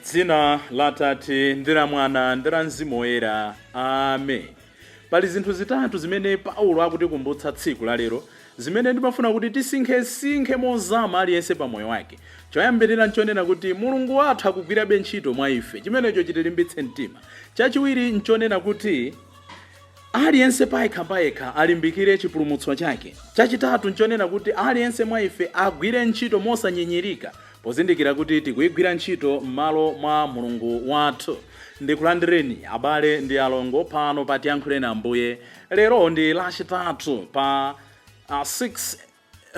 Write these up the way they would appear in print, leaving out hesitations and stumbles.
Dzina la Tate ndi la Mwana ndi la Mzimu Woyera. Amen. Pali zinthu zitatu zimene Paulo akutikumbutsa tsiku la lero zimene ndimafuna kuti tisinkhesinkhe mozama aliyense pa moyo wake. Choyambirira nchonena kuti Mulungu wathu akugwirabe ntchito mwa ife, chimenecho chitilimbitse mtima. Chachiwiri nchonena kuti aliyense payekhapayekha alimbikire chipulumutso chake. Chachitatu nchonena kuti aliyense mwa ife agwire ntchito mosanyinyirika, pozindikira kuti tikuigwira ntchito m'malo mwa Mulungu wathu. Ndikulandireni abale ndi alongo pano pa Tiyankhuleni Ambuye. Lero ndi Lachitatu pa 6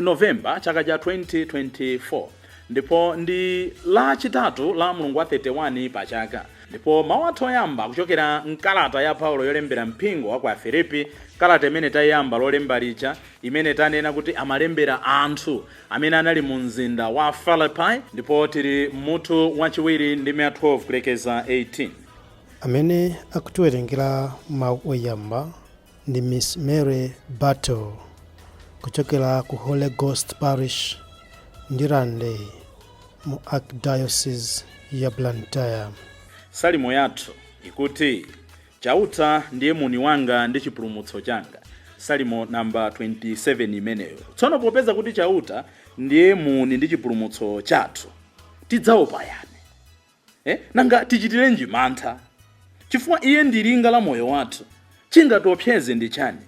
November chaka cha 2024 ndipo ndi Lachitatu la mulungu wa 31 pa chaka. Ndipo mawu athu oyamba kuchokera mkalata ya Paulo yolembera mpingo wa ku Afilipi, kalata imene tayiyamba Lolemba lija, imene tanena kuti amalembera anthu amene anali mu mzinda wa Filipi, ndipo tili mutu wachiwiri ndime ya 12 kulekeza 18. Amene akutiwerengera mawu oyamba ndi Miss Mary Battle kuchokera ku Holy Ghost Parish, Ndirande, mu Archdiocese ya Blantyre. Salimo yathu ikuti, Chauta ndiye muni wanga ndi chipulumutso changa. Salimo namba 27 imeneyo. Tsono popeza kuti Chauta ndiye muni ndi chipulumutso chathu, tidzaopa yani? Nanga tichitirenji mantha? Chifukwa iye ndi linga la moyo wathu, chingatiopseze ndi chani?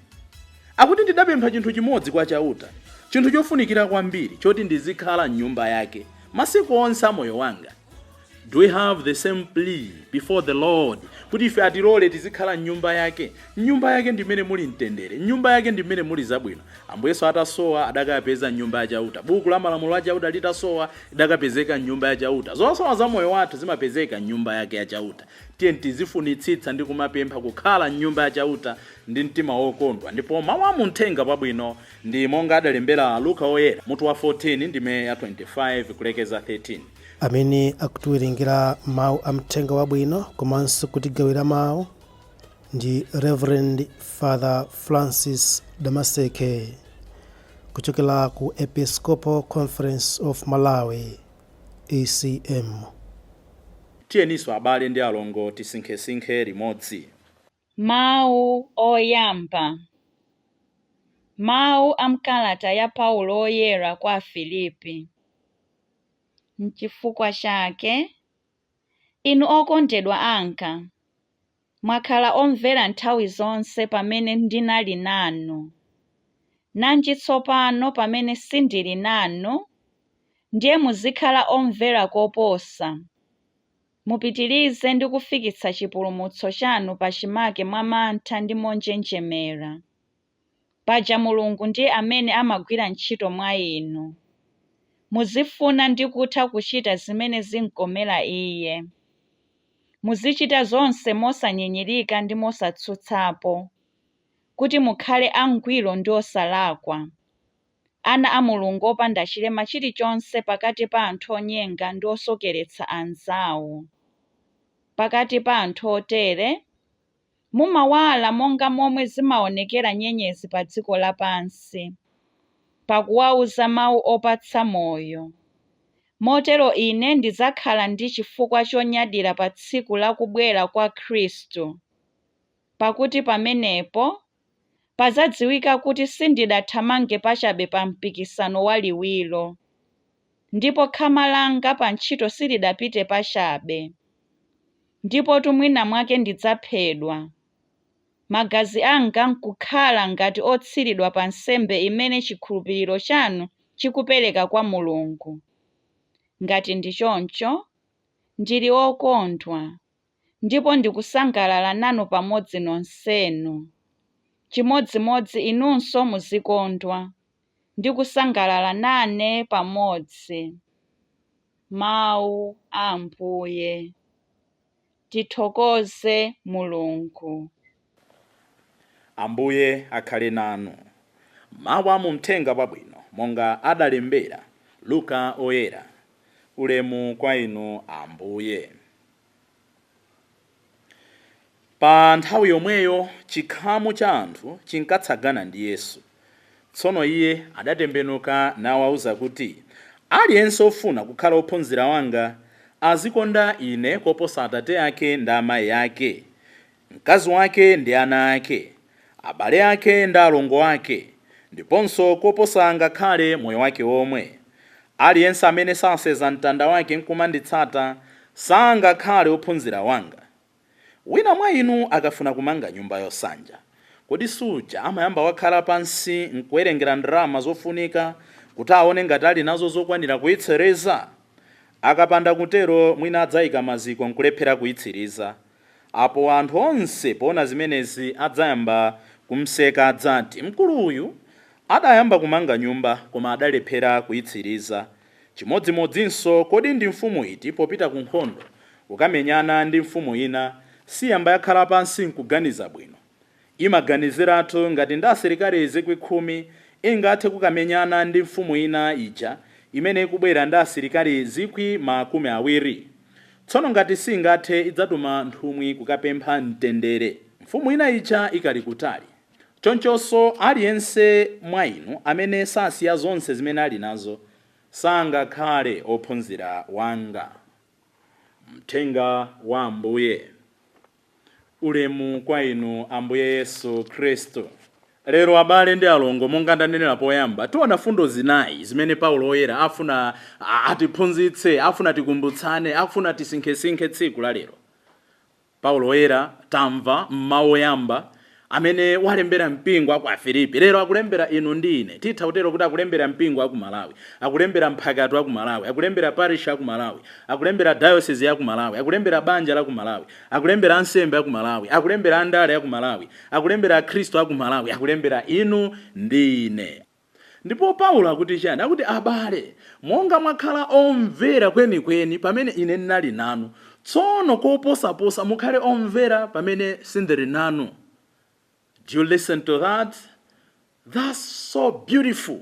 Akuti ndidapempha chinthu chimodzi kwa Chauta, chinthu chofunikira kwambiri, choti ndizikhala m'nyumba yake masiku onse a moyo wanga. Do we have the same plea before the Lord, kuti ife atilole tizikhala m'nyumba yake? M'nyumba yake ndi mmene muli mtendere, m'nyumba yake ndi mmene muli zabwino. Ambuye Yesu atasowa adakapeza m'nyumba ya Chauta. Buku la malamulo a Chauta litasowa lidakapezeka m'nyumba ya Chauta. Zosowa za moyo wathu zimapezeka m'nyumba yake ya Chauta. Tiyeni tizifunitsitsa ndi kumapempha kukhala m'nyumba ya Chauta ndi mtima wokondwa. Ndipo mawu a mu Mthenga Wabwino ndi monga adalembera Luka Woyera, mutu wa 14 ndime ya 25 kulekeza 13. Amene akutiwerengera mawu a Mthenga Wabwino komanso kutigawira mawu ndi Reverend Father Francis Damaseke kuchokera ku Episcopal Conference of Malawi, ECM. Tiyeninso abale ndi alongo tisinkhesinkhe limodzi. Mawu oyamba. Mawu a m'kalata ya Paulo Woyera kwa Afilipi. N'chifukwa chake, inu okondedwa anga, mwakhala omvera nthawi zonse pamene ndinali nanu. Nanji tsopano pamene sindili nanu, ndiye muzikhala omvera koposa. Mupitirize ndi kufikitsa chipulumutso chanu pachimake mwa mantha ndi monjenjemera. Paja Mulungu ndiye amene amagwira ntchito mwa inu. Muzifuna ndi kutha kuchita zimene zimkomera Iye. Muzichita zonse mosanyinyirika ndi mosatsutsapo, kuti mukhale angwiro ndi osalakwa, ana a Mulungu opanda chilema chilichonse pakati pa anthu onyenga ndi osokeretsa anzawo. Pakati pa anthu otere, Mumawala monga momwe zimaonekera nyenyezi pa dziko lapansi, pakuwauza mawu opatsa moyo. Motero ine ndidzakhala ndi chifukwa chonyadira pa tsiku la kubwera kwa Khristu, pakuti pamenepo padzadziwika kuti sindidathamange pachabe pa mpikisano wa liwiro, ndipo khama langa pa ntchito silidapite pachabe. Ndipotu mwina mwake ndidzaphedwa, magazi anga n'kukhala ngati otsiridwa pa nsembe imene chikhulupiriro chanu chikupereka kwa Mulungu. Ngati ndi choncho, ndili wokondwa, ndipo ndikusangalala nanu pamodzi nonsenu. Chimodzimodzi inunso muzikondwa ndi kusangalala nane pamodzi. Mawu a Ambuye. Tithokoze Mulungu. Ambuye akhale nanu. Mawu a mu Mthenga Wabwino monga adalembera Luka Oyera. Ulemu kwa inu Ambuye. Pa nthawi yomweyo chikhamu cha anthu chinkatsagana ndi Yesu. Tsono iye adatembenuka nawawuza kuti, aliyense ofuna kukhala ophunzira wanga azikonda ine koposa atate ake ndi amayi ake, mkazi wake ndi ana ake, abale ake ndi alongo ake, ndiponso koposa ngakhale moyo wake omwe. Aliyense amene sasenza mtanda wake nkumanditsata sangakhale ophunzira wanga. Wina mwa inu akafuna kumanga nyumba yosanja, kodi suja amayamba wakhala pansi nkuwerengera ndalama zofunika kuti aone ngati ali nazo zokwanira kuyitsereza? Akapanda kutero mwina adzayika maziko nkulephera kuyitsiriza. Apo anthu onse poona zimenezi adzayamba kumseka, adzati, mkulu uyu adayamba kumanga nyumba koma adalephera kuyitsiriza. Chimodzimodzinso kodi ndi mfumu iti popita ku nkhondo kukamenyana ndi mfumu ina siyamba yakhala pansi nkuganiza bwino? Imaganiziratu ngati ndi asilikali 10,000 ingathe kukamenyana ndi mfumu ina ija imene ikubwera ndi asilikali 20,000. Tsono ngati singathe idzatuma nthumwi kukapempha mtendere mfumu ina ija ikali kutali. Chonchonso aliyense mwa inu amene sasiya zonse zimene ali nazo sangakhale ophunzira wanga. Mthenga wa Ambuye. Ulemu kwa inu Ambuye Yesu Khristu. Lero abale ndi alongo, monga ndanenera poyamba, tiona fundo zinayi zimene Paulo oyera afuna atiphunzitse, afuna tikumbutsane, afuna tisinkhesinkhe tsiku la lero. Paulo oyera tamva mmawu oyamba amene walembera mpingo aku Afilipi, lero akulembera inu ndi ine. Titha kutero kuti akulembera mpingo aku Malawi, akulembera mphakati aku Malawi, akulembera parish aku Malawi, akulembera diocese ya ku Malawi, akulembera banja la ku Malawi, akulembera ansembe aku Malawi, akulembera andale aku Malawi, akulembera akhristu aku Malawi, akulembera inu ndi ine. Ndipo Paulo akuti chani? Akuti, abale, monga mwakhala omvera kwenikweni pamene ine ndinali nanu, tsono koposaposa mukhale omvera pamene sindili nanu. Do you listen to that? That's so beautiful.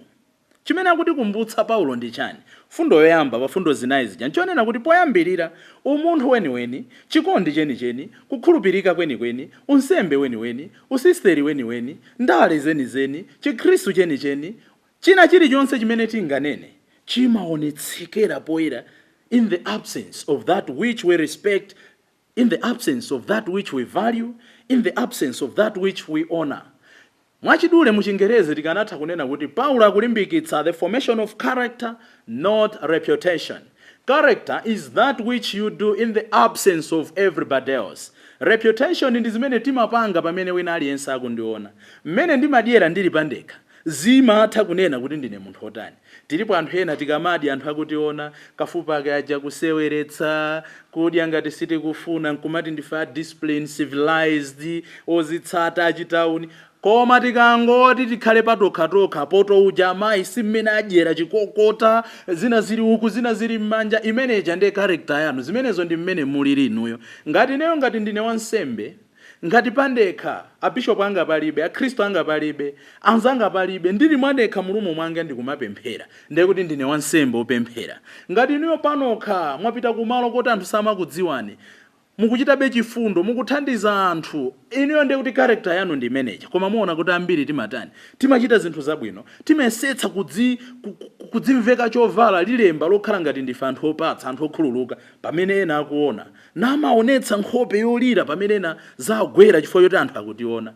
Chimene akutikumbutsa Paulo ndi chani? Fundo yoyamba pa fundo zinayi zija nchonena kuti poyambirira umunthu weniweni, chikondi chenicheni, kukhulupirika kwenikweni, unsembe weniweni, usisteri weniweni, ndale zenizeni, chikhristu chenicheni, china chilichonse chimene tinganene chimaonetsekera poyera in the absence of that which we respect, in the absence of that which we value, in the absence of that which we honor. Mwachidule muchingerezi tikanatha kunena kuti Paulo akulimbikitsa the formation of character, not reputation. Character is that which you do in the absence of everybody else. Reputation ndi zimene timapanga pamene wina aliyense akundiona. Mmene ndimadyera ndili pandekha zimatha kunena kuti ndine munthu otani. Tilipo anthu ena tikamadya anthu akutiona, kafupa ake aja kuseweretsa, kudya ngati sitikufuna, nkumati ndife a discipline, civilized, ozitsata, achitauni. Koma tikangoti tikhale patokhatokha, poto uja amayi si mmene adyera chikokota, zina zili uku, zina zili m'manja, imeneja ndiye character yanu. Zimenezo ndi mmene mulili inuyo. Ngati ineyo, ngati ndine wansembe, ngati pandekha abishopu anga palibe, akhristu anga palibe, anzanga palibe, ndili mwandekha mu room mwanga ndikumapemphera, ndiye kuti ndine wansembe opemphera. Ngati inuyo panokha mwapita kumalo koti anthu samakudziwani, mukuchitabe chifundo, mukuthandiza anthu, inuyo ndiye kuti character yanu ndi imeneja. Koma muona kuti ambiri timatani? Timachita zinthu zabwino, timayesetsa kudzimveka chovala lilemba lokhala ngati ndife anthu opatsa, anthu okhululuka, pamene ena akuona, namaonetsa nkhope yolira pamene ena zagwera chifukwa choti anthu akutiona.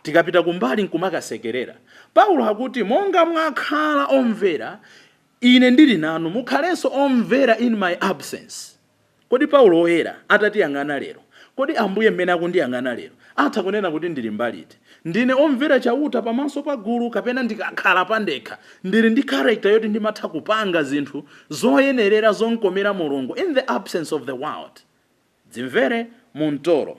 Tikapita kumbali nkumakasekerera. Paulo akuti monga mwakhala omvera ine ndili nanu, mukhalenso omvera in my absence. Kodi Paulo woyera atatiyang'ana lero, kodi Ambuye mmene akundiyang'ana lero atha kunena kuti ndili mbaliti? Ndine omvera Chauta pamaso pa gulu, kapena ndikakhala pandekha ndili ndi character yoti ndimatha kupanga zinthu zoyenerera zonkomera Mulungu in the absence of the world? Dzimvere muntoro.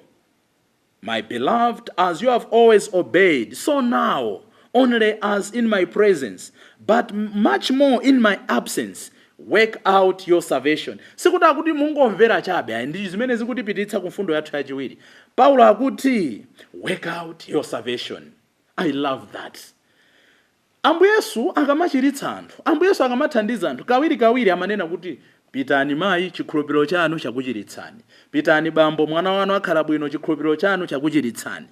My beloved, as you have always obeyed, so now, only as in my presence, but much more in my absence, work out your salvation. Sikuti akuti mungomvera chabe ayi, ndi zimene zikutipititsa ku mfundo yathu yachiwiri. Paulo akuti work out your salvation. I love that. Ambuye Yesu akamachiritsa anthu, Ambuye Yesu akamathandiza anthu, kawirikawiri amanena kuti Pitani mayi, chikhulupiriro chanu chakuchiritsani. Pitani bambo, mwana wanu akhala bwino, chikhulupiriro chanu chakuchiritsani.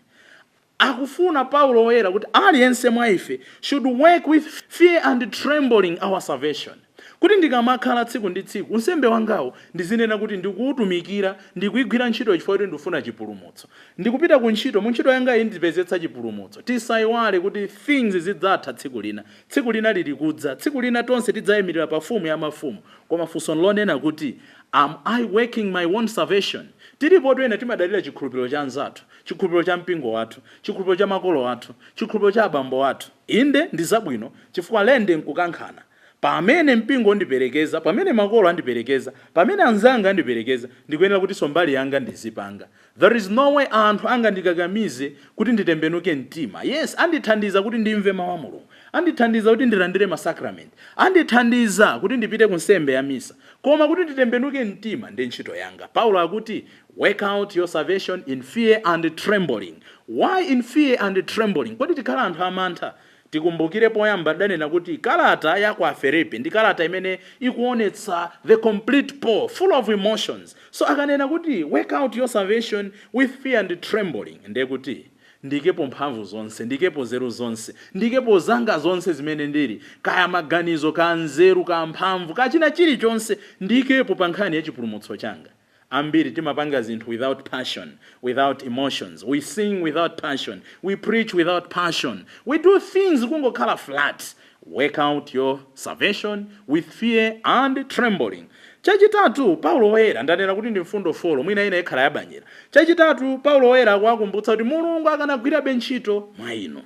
Akufuna Paulo Woyera kuti aliyense mwa ife should work with fear and trembling our salvation, kuti ndikamakhala tsiku ndi tsiku, unsembe wangawo ndizinena kuti ndikuwutumikira, ndikuyigwira ntchito chifukwa kuti ndikufuna chipulumutso. Ndikupita ku ntchito, mu ntchito yanga iyi ndipezetsa chipulumutso. Tisayiwale kuti things zidzatha tsiku lina. Tsiku lina lili kudza, tsiku lina tonse tidzayimirira pa fumu ya mafumu. Koma funso lonena kuti, am I working my own salvation? Tilipo ena timadalira chikhulupiriro cha anzathu, chikhulupiriro cha mpingo wathu, chikhulupiriro cha makolo athu, chikhulupiriro cha abambo athu. Inde, ndi zabwino, chifukwa lende nkukankhana. Pamene mpingo undiperekeza, pamene makolo andiperekeza, pamene anzanga andiperekeza, ndikuyenera kuti mbali yanga ndizipanga. There is no way anthu angandikakamize kuti nditembenuke mtima. Yes, andithandiza kuti ndimve mawu a Mulungu, andithandiza kuti ndilandire masakramenti, andithandiza kuti ndipite ku nsembe ya misa, koma kuti nditembenuke mtima ndi ntchito yanga. Paulo akuti, "Work out your salvation in fear and trembling." Why in fear and trembling? Kodi tikhala anthu amantha? Tikumbukire poyamba danena kuti kalata ya kwa Afilipi ndi kalata imene ikuonetsa the complete Paul, full of emotions. So akanena kuti "work out your salvation with fear and trembling", ndiye kuti ndikepo mphamvu zonse, ndikepo nzeru zonse, ndikepo zanga zonse zimene ndili, kaya maganizo, ka nzeru, ka mphamvu, kachina chilichonse, ndikepo pa nkhani ya chipulumutso changa. Ambiri timapanga zinthu without passion, without emotions. We sing without passion, we preach without passion, we do things kungokhala flat. Work out your salvation with fear and trembling. Chachitatu, Paulo Woyera, ndanena kuti ndi mfundo 4, mwina ina ikhala yabanyera. Chachitatu, Paulo Woyera akuwakumbutsa kuti Mulungu akanagwirabe ntchito mwa inu.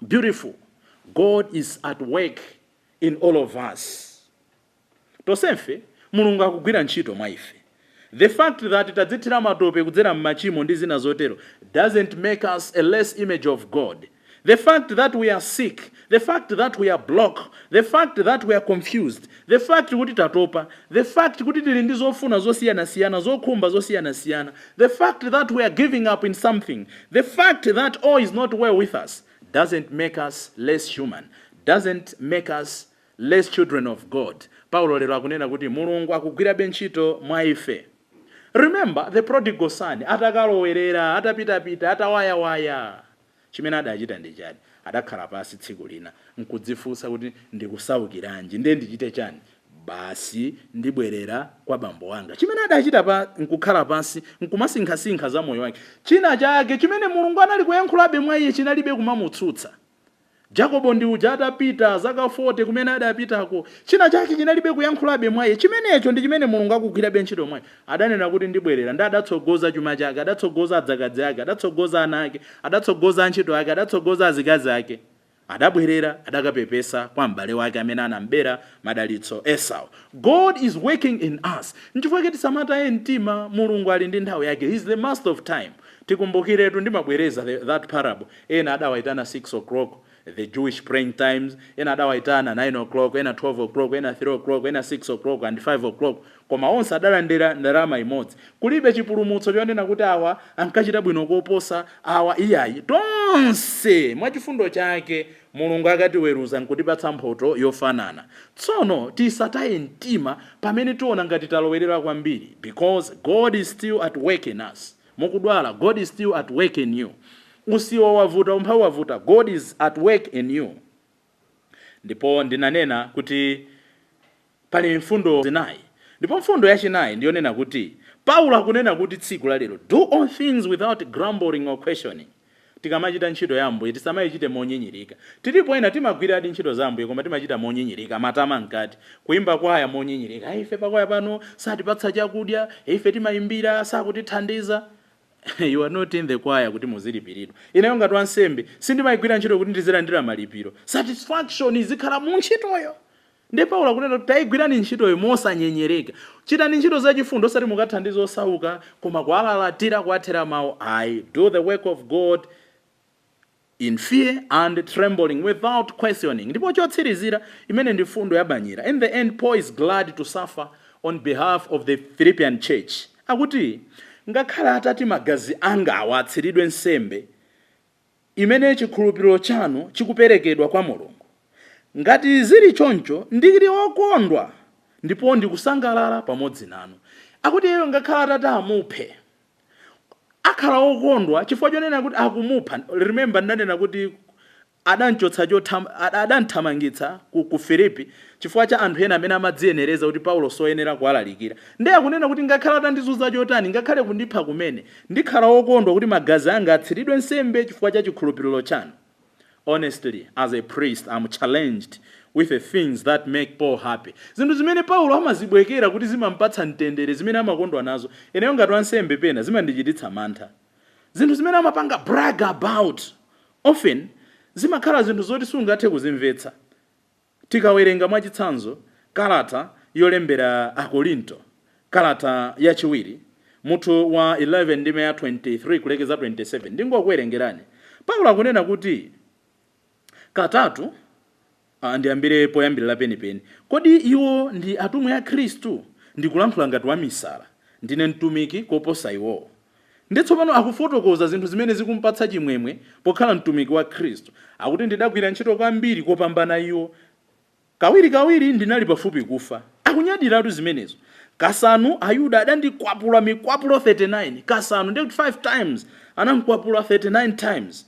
Beautiful. God is at work in all of us. Tonsefe Mulungu akugwira ntchito mwa ife. The fact that tadzithira matope kudzera m'machimo ndi zina zotero doesn't make us a less image of God. The fact that we are sick, the fact that we are blocked, the fact that we are confused, the fact kuti tatopa, the fact kuti tili ndi zofuna zosiyanasiyana, zokhumba zosiyanasiyana, the fact that we are giving up in something, the fact that all is not well with us doesn't make us less human, doesn't make us less children of God. Paulo lero akunena kuti Mulungu akugwirabe ntchito mwa ife. Remember the prodigal son, atakalowerera, atapitapita, atawayawaya, chimene adachita ndi chani? Adakhala pasi tsiku lina nkudzifunsa kuti, "Ndikusaukiranji? Ndiye ndichite chani? Basi, ndibwerera kwa bambo wanga." Chimene adachita pa nkukhala pansi nkumasinkhasinkha za moyo wake. China chake chimene Mulungu anali kuyankhulabe mwa iye chinalibe kumamutsutsa. Jacobo ndi uja atapita zaka 40 kumene adapitako, china chake chinalibe kuyankhulabe mwa iye. Chimenecho ndi chimene Mulungu akugwirabe ntchito mwa iye. Adanena kuti, "Ndibwerera." Ndi adatsogoza chuma chake, adatsogoza adzakazi ake, adatsogoza ana ake, adatsogoza antchito ake, adatsogoza azikazi ake. Adabwerera, adakapepesa kwa m'bale wake amene anambera madalitso, Esau. God is working in us. Nchifukwa tisamataye mtima. Mulungu ali ndi nthawi yake. He is the master of time. Tikumbukiretu, ndimabwereza that parable. Ena adawayitana 6 o'clock, the Jewish praying times, ena adawayitana 9 o'clock, ena 12 o'clock, ena 3 o'clock, ena 6 o'clock and 5 o'clock, koma onse adalandira ndalama imodzi. Kulibe chipulumutso chonena kuti awa ankachita bwino koposa awa, iyayi. Tonse mwachifundo chake Mulungu akatiweruza nkutipatsa mphoto yofanana. Tsono tisataye mtima pamene tiona ngati talowerera kwambiri, because God is still at work in us. Mukudwala, God is still at work in you. Usiwa wavuta, umphawi wavuta, God is at work in you. Ndipo ndinanena kuti pali mfundo zinayi, ndipo mfundo yachinayi ndiyonena kuti Paulo akunena kuti tsiku la lero, "Do all things without grumbling or questioning." Tikamachita ntchito ya Ambuye, tisamayichite monyinyirika. Tilipo ena timagwiradi ntchito za Ambuye, koma timachita monyinyirika, matama mkati, kuimba kwaya monyinyirika. "Ife pakwaya pano satipatsa chakudya, ife timayimbira sakutithandiza." You are not in the choir kuti muzilipiridwa. Ineyo ngati wansembe sindimayigwira ntchito kuti ndizilandira malipiro. Satisfaction izikhala mu ntchitoyo. Ndi Paulo akunena kuti tayigwirani ntchitoyo mosanyenyereka. Chitani ntchito zachifundo, osati mukathandiza osauka koma kuwalalatira, kuwathera mawu, ayi. Do the work of God in fear and trembling, without questioning. Ndipo chotsirizira, imene ndi mfundo yabanyira, in the end Paul is glad to suffer on behalf of the Philippian church. Akuti ngakhale atati magazi anga awatsiridwe nsembe imene chikhulupiriro chanu chikuperekedwa kwa Mulungu, ngati zili choncho, ndili wokondwa. Ndipo ndikusangalala pamodzi nanu. Akuti iyeyo ngakhala atati amuphe, akhala okondwa chifukwa chonena kuti akumupha. Remember, ndanena kuti adanchotsa adamthamangitsa ku Filipi chifukwa cha anthu ena amene amadziyenereza kuti Paulo soyenera kuwalalikira. Ndiye akunena kuti ngakhale atandizunza chotani, ngakhale kundipha kumene, ndikhala wokondwa kuti magazi anga atsiridwe nsembe chifukwa cha chikhulupiriro chanu. Honestly, as a priest, I'm challenged with the things that make Paul happy. Zinthu zimene Paulo amazibwekera kuti zimampatsa mtendere, zimene amakondwa nazo, ineyo ngati wansembe pena zimandichititsa mantha. Zinthu zimene amapanga brag about often zimakhala zinthu zoti sungathe kuzimvetsa. Tikawerenga mwachitsanzo kalata yolembera Akorinto, kalata yachiwiri, mutu wa 11 ndime ya 23 kulekeza 27, ndingokuwerengerani. Paulo akunena kuti katatu, ndiyambire poyambirira penipeni. "Kodi iwo ndi atumwi a Khristu? Ndikulankhula ngati wamisala, ndine mtumiki koposa iwowo." Ndi tsopano akufotokoza zinthu zimene zikumpatsa chimwemwe pokhala mtumiki wa Khristu. Akuti, "Ndidagwira ntchito kwambiri kopambana iwo. Kawirikawiri ndinali pafupi kufa." Akunyadiratu zimenezo. "Kasanu Ayuda adandikwapula mikwapulo 39." Kasanu ndikuti 5 times, anamkwapula 39 times.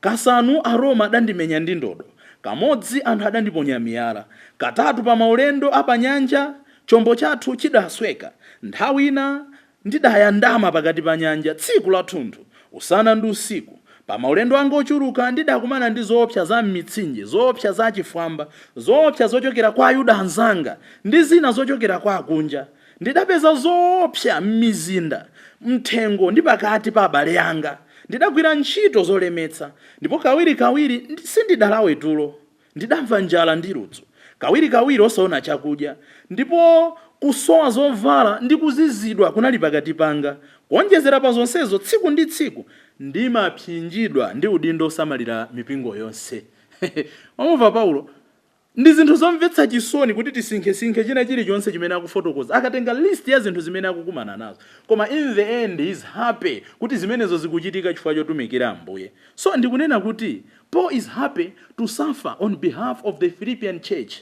"Kasanu Aroma adandimenya ndi ndodo. Kamodzi anthu adandiponya miyala. Katatu pa maulendo apanyanja chombo chathu chidasweka. Nthawi ina ndidayandama pakati pa nyanja tsiku lathunthu, usana ndi usiku. Pa maulendo anga ochuluka ndidakumana ndi zoopsa za m'mitsinje, zoopsa za chifwamba, zoopsa zochokera kwa Ayuda anzanga ndi zina zochokera kwa akunja. Ndidapeza zoopsa m'mizinda, mthengo ndi pakati pa abale anga. Ndidagwira ntchito zolemetsa, ndipo kawirikawiri sindidalawe tulo. Ndidamva njala ndi ludzu, kawirikawiri osaona chakudya, ndipo kusowa zovala ndi kuzizidwa kunali pakati panga. Kuonjezera pa zonsezo, tsiku ndi tsiku ndimapsinjidwa ndi udindo osamalira mipingo yonse." Wamumva Paulo? Ndi zinthu zomvetsa chisoni kuti tisinkhesinkhe china chilichonse chimene akufotokoza akatenga list ya zinthu zimene akukumana nazo, koma in the end he is happy kuti zimenezo zikuchitika chifukwa chotumikira Ambuye. So ndikunena kuti Paul is happy to suffer on behalf of the Philippian church,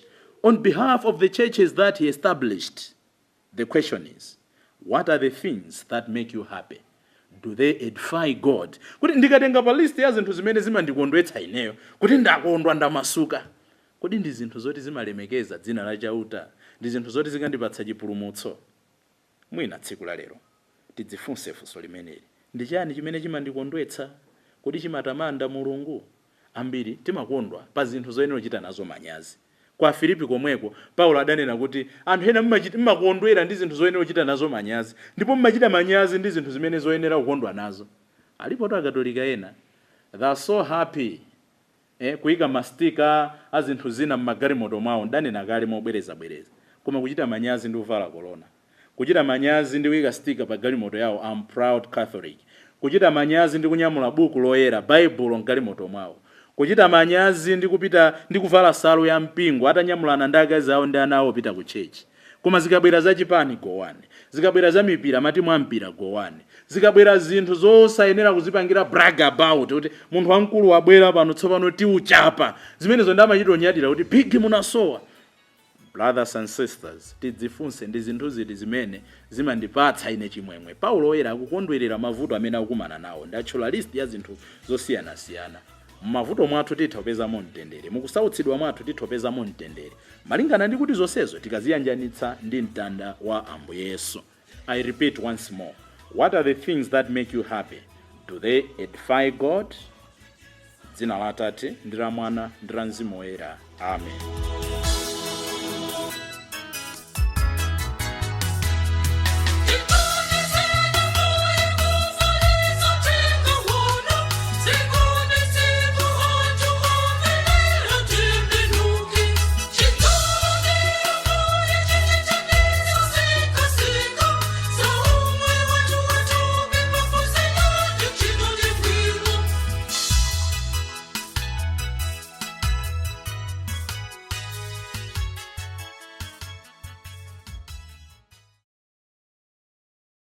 on behalf of the churches that he established. The question is, what are the things that make you happy? Do they edify God? Kuti ndikatenga pa list ya zinthu zimene zimandikondwetsa ineyo, kuti ndakondwa, ndamasuka, kodi ndi zinthu zoti zimalemekeza dzina la Chauta? Ndi zinthu zoti zikandipatsa chipulumutso? Mwina tsiku la lero tidzifunse funso limeneli: ndi chani chimene chimandikondwetsa? Kodi chimatamanda Mulungu? Ambiri timakondwa pa zinthu zoyenera kuchita nazo manyazi. Kwa Filipi komweko Paulo adanena kuti anthu ena mmakondwera ndi zinthu zoyenera kuchita nazo manyazi, ndipo mmachita manyazi ndi zinthu zimene zoyenera kukondwa nazo. Alipo Akatolika ena, they are so happy kuyika ma sticker a zinthu zina mmagalimoto mwawo, ndanena kale mobwerezabwereza, koma kuchita manyazi ndi kuvala kolona, kuchita manyazi ndi kuyika sticker pa galimoto yawo, "I'm proud Catholic," kuchita manyazi ndi kunyamula buku loyera, Baibulo, mgalimoto mwawo, kuchita manyazi ndi kupita ndi kuvala salu ya mpingo atanyamulana ndi akazi awo ndi ana awo opita ku church. Koma zikabwera za chipani, gowani. Zikabwera za mipira, matimu a mpira, gowani. Zikabwera zinthu zosayenera kuzipangira brag about, kuti munthu wamkulu wabwera pano, tsopano tiuchapa, zimenezo ndamachita onyadira kuti big munasowa. Brothers and sisters, tidzifunse: ndi zinthu ziti zimene zimandipatsa ine chimwemwe? Paulo oyera akukondwerera mavuto amene akukumana nawo. Ndatchula list ya zinthu zosiyanasiyana. Mmavuto mwathu titha kupezamo mtendere, mukusautsidwa mwathu titha kupezamo mtendere, malingana ndi kuti zonsezo tikaziyanjanitsa ndi mtanda wa Ambuye Yesu. I repeat once more: what are the things that make you happy? Do they edify God? Dzina la Atate ndi la Mwana ndi la Mzimu Woyera, amen.